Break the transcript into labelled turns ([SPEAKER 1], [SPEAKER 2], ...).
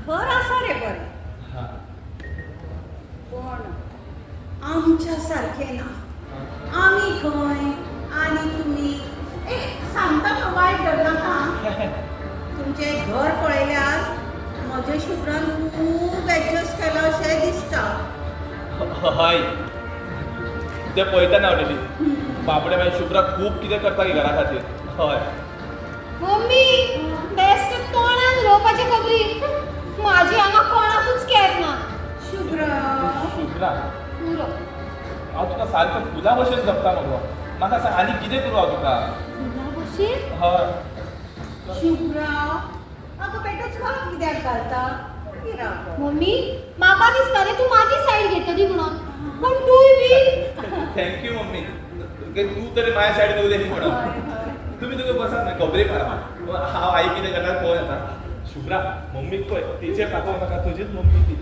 [SPEAKER 1] घर आसा रे बरें.
[SPEAKER 2] हा.
[SPEAKER 1] पण आमच्या सारकें ना. आमी खंय आनी तुमी. ए, सांगता हांव, वायट धरनाका. तुमचें घर पळयल्यार म्हज्या शुभ्रान खूब एडजस्ट केलां अशें दिसता.
[SPEAKER 2] हय, ते पळयता ना ऑलरेडी बाबडे. मागीर शुभ्रा खूब कितें करता घरा खातीर. हय.
[SPEAKER 3] मम्मी, बेस्ट तोंडान उलोवपाची खबरी. माझी हांगा कोणाकूच कॅर ना.
[SPEAKER 1] शुभ्रा.
[SPEAKER 2] शुभ्रा.
[SPEAKER 3] पुरो.
[SPEAKER 2] हांव तुका सारकें फुलां भशेन जपता मगो. म्हाका सांग, आनी कितें करूं हांव तुका?
[SPEAKER 3] फुलां भशेन?
[SPEAKER 2] हय.
[SPEAKER 1] शुभ्रा, अगं बेटोच वाद कित्याक घालता? मागीर राव गो.
[SPEAKER 3] मम्मी, म्हाका दिसतालें तूं माझी सायड घेतली म्हणून, पूण तूंय बी.
[SPEAKER 2] Thank you mummy, तूं तरी माझ्या सायडीन उलयली म्हणून.
[SPEAKER 1] हय हय.
[SPEAKER 2] तुम्ही तुका बसात ना, खबरी मारा. हांव आई कितें करता पळोवन येता. शुभ्रा, मम्मीक पळय, तिचेर तापोवं नाका. तुजीच मम्मी ती.